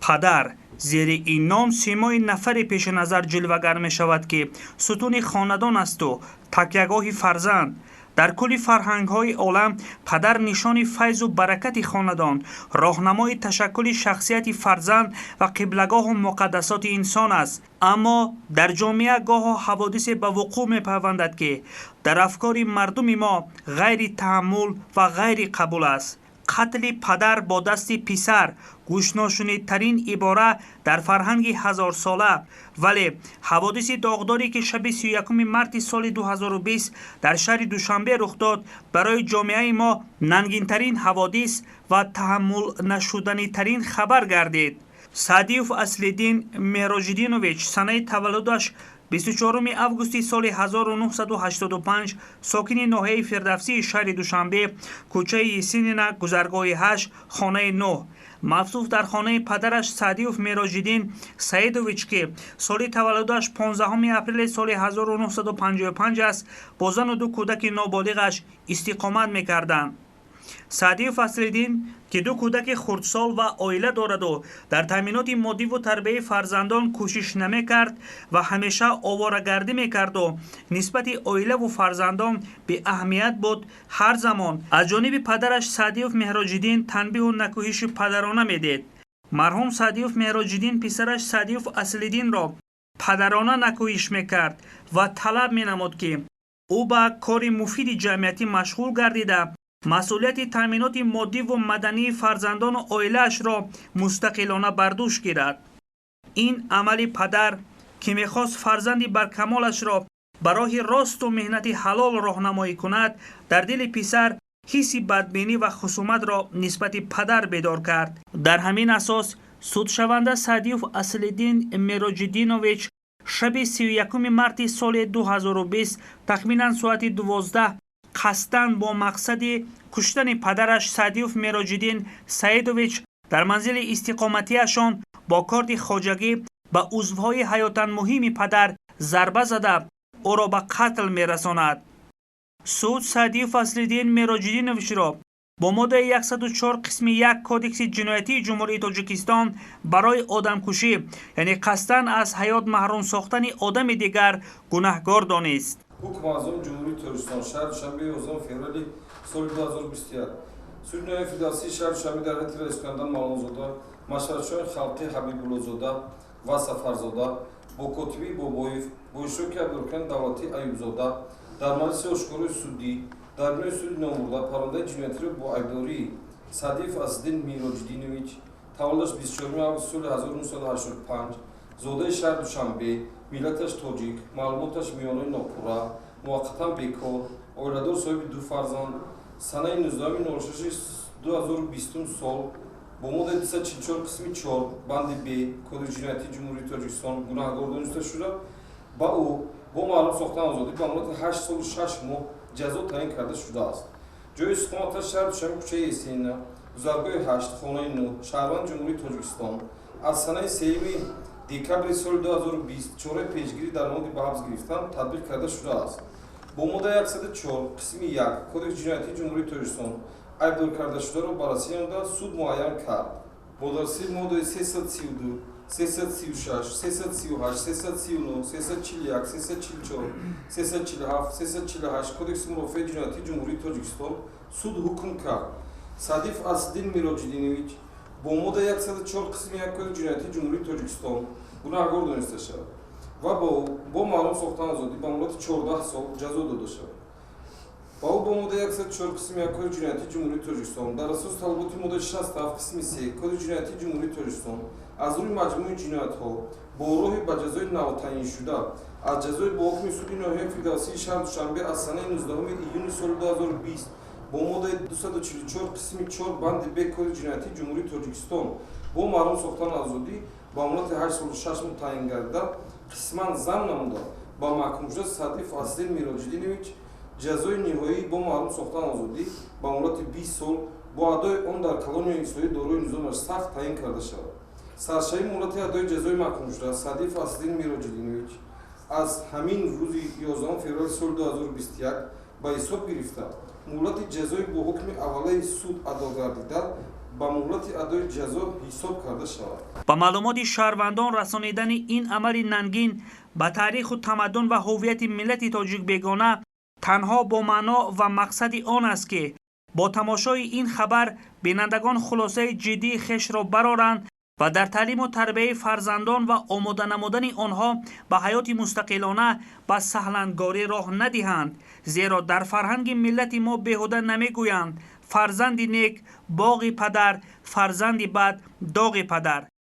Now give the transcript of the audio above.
Падар. Зери ин ном симои нафаре пеши назар ҷилвагар мешавад, ки сутуни хонадон асту такягоҳи фарзанд. Дар кулли фарҳангҳои олам падар нишони файзу баракати хонадон, роҳнамои ташаккули шахсияти фарзанд ва қиблагоҳу муқаддасоти инсон аст. Аммо дар ҷомеа гоҳо ҳаводисе ба вуқӯъ мепайвандад, ки дар афкори мардуми мо ғайри таҳаммул ва ғайри қабул аст. Қатли падар бо дасти писар — гӯшношунидтарин ибора дар фарҳанги ҳазорсола. Вале ҳаводиси доғдоре, ки шаби 31 марти соли 2020 дар шаҳри Душанбе рух дод, барои ҷомеаи мо нангинтарин ҳаводис ва таҳаммулнашуданитарин хабар гардид. Саъдиев Аслиддин Меҳроҷиддинович, санаи таваллудаш 24 августи соли 1985, сокини ноҳияи Фирдавсии шаҳри Душанбе, кӯчаи Есенина, гузаргоҳи 8, хонаи 9, мавсуф дар хонаи падараш Саъдиев Мероҷиддин Саидович, ки соли таваллудаш 15 апрели соли 1955 аст, бо зану ду кӯдаки ноболиғаш истиқомат мекарданд. Саъдиев Аслиддин, ки ду кӯдаки хурдсол ва оила дораду дар таъминоти моддиву тарбияи фарзандон кӯшиш намекард ва ҳамеша оворагардӣ мекарду нисбати оилаву фарзандон беаҳамият буд, ҳар замон аз ҷониби падараш Саъдиев Меҳроҷиддин танбиҳу накӯҳиши падарона медид. Марҳум Саъдиев Меҳроҷиддин писараш Саъдиев Аслиддинро падарона накӯҳиш мекард ва талаб менамуд, ки ӯ ба кори муфиди ҷамъиятӣ машғул гардида, масъулияти таъминоти моддиву мадании фарзандону оилаашро мустақилона бар дӯш гирад. Ин амали падар, ки мехост фарзанди баркамолашро ба роҳи росту меҳнати ҳалол роҳнамоӣ кунад, дар дили писар ҳисси бадбинӣ ва хусуматро нисбати падар бедор кард. Дар ҳамин асос судшаванда Саъдиев Аслиддин Мероҷиддинович шаби 31 марти соли 2020, тахминан соати 12, қасдан бо мақсади куштани падараш Саъдиев Мероҷиддин Саидович дар манзили истиқоматиашон бо корди хоҷагӣ ба узвҳои ҳаётан муҳими падар зарба зада, ӯро ба қатл мерасонад. Суд Саъдиев Аслиддин Мероҷиддиновичро бо моддаи 104 қисми 1 Кодекси ҷиноятии Ҷумҳурии Тоҷикистон барои одамкушӣ, яъне қасдан аз ҳаёт маҳрум сохтани одами дигар, гунаҳгор донист. Ҳукм аз он Ҷумҳурии Тоҷикистон, шаҳри Душанбе, 11 феврали соли 2021. Суди ноҳияи Фирдавсии шаҳри Душанбе дар ҳайати раискунанда Мавлонзода, машваратчиёни халқӣ Ҳабибуллозода ва Сафарзода, бо котибии Бобоев, бо иштироки абдуракани давлатӣ Аюбзода, дар маҷлиси ошкорои судӣ дар бинои суди номбурда парвандаи ҷиноятиро бо айбдории Саъдиев Аслиддин Мироҷиддинович, таваллудаш 24 август соли 1985, зодаи шаҳри Душанбе, миллаташ тоҷик, маълумоташ миёнаи нопурра, муваққатан бекор, оиладор, соҳиби ду фарзанд, санаи 19.06.2020 сол бо моддаи 244 қисми 4 банди б Кодекси ҷиноятии Ҷумҳурии Тоҷикистон гунаҳгор дониста шуда, ба ӯ бо маҳрум сохтан озодӣ ба муддати 8 солу 6 моҳ ҷазо таъин карда шудааст. Ҷои истиқоматаш шаҳри Душанбе, кӯчаи Есенина, гузаргоҳи 8, хонаи 9, шаҳрванди Ҷумҳурии Тоҷикистон. Аз санаи 3 декабри соли 2020 чораи пешгирӣ дар мавриди ба ҳабс гирифтан татбиқ карда шудааст. Бо моддаи 104 қисми 1 Кодекси ҷиноятии Ҷумҳурии Тоҷикистон айбдор кардашударо баррасӣ намуда, суд муайян кард: бо дарсии моддаи 332, 336, 338, 339, 341, 344, 347, 348 Кодекси мурофиаи ҷиноятии Ҷумҳурии Тоҷикистон суд ҳукм кард: Саъдиев Аслиддин Мироҷиддинович бо моддаи 104 қисми 1 Кодекси ҷиноятии Ҷумҳурии Тоҷикистон гунаҳгор дониста шавад ва бо маҳрум сохтан озодӣ ба муддати 14 сол ҷазо дода шавад. Ба ӯ бо моддаи 104 қисми 1 Кодекси ҷиноятии Ҷумҳурии Тоҷикистон дар асоси талаботи моддаи 67 қисми 3 Кодекси ҷиноятии Ҷумҳурии Тоҷикистон аз рӯи маҷмӯи ҷиноятҳо бо роҳи ба ҷазои навтаъиншуда аз ҷазои бо ҳукми суди ноҳияи Фирдавсии шаҳри Душанбе аз санаи 19 июни соли 2020 бо моддаи 244 қисми 4 банди б Кодекси ҷиноятии Ҷумҳурии Тоҷикистон бо маҳрум сохтан озодӣ ба муддати 8 солу 6 моҳ таъин гардида, қисман зам намуда, ба маҳкумшуда Саъдиев Аслиддин Мироҷиддинович ҷазои ниҳоӣ бо маҳрум сохтан озодӣ ба муддати 20 сол бо адои он дар колонияи ислоҳӣ дорои низомаш сахт таъин карда шавад. Саршавии муҳлати адои ҷазои маҳкумшуда Саъдиев Аслиддин Мироҷиддинович аз ҳамин рӯзи 11 феврали соли 2021 ба ҳисоб гирифта, муҳлати ҷазои бо ҳукми аввалаи суд адо гардида. Ба муҳлати адои ҷазо ҳисоб карда шавад. Ба маълумоти шаҳрвандон расонидани ин амали нангин, ба таъриху тамаддун ва ҳуввияти миллати тоҷик бегона, танҳо бо маъно ва мақсади он аст, ки бо тамошои ин хабар бинандагон хулосаи ҷиддии хешро бароранд ва дар таълиму тарбияи фарзандон ва омода намудани онҳо ба ҳаёти мустақилона ба саҳлангорӣ роҳ надиҳанд. Зеро дар фарҳанги миллати мо беҳуда намегӯянд: фарзанди нек боғи падар, фарзанди бад доғи падар.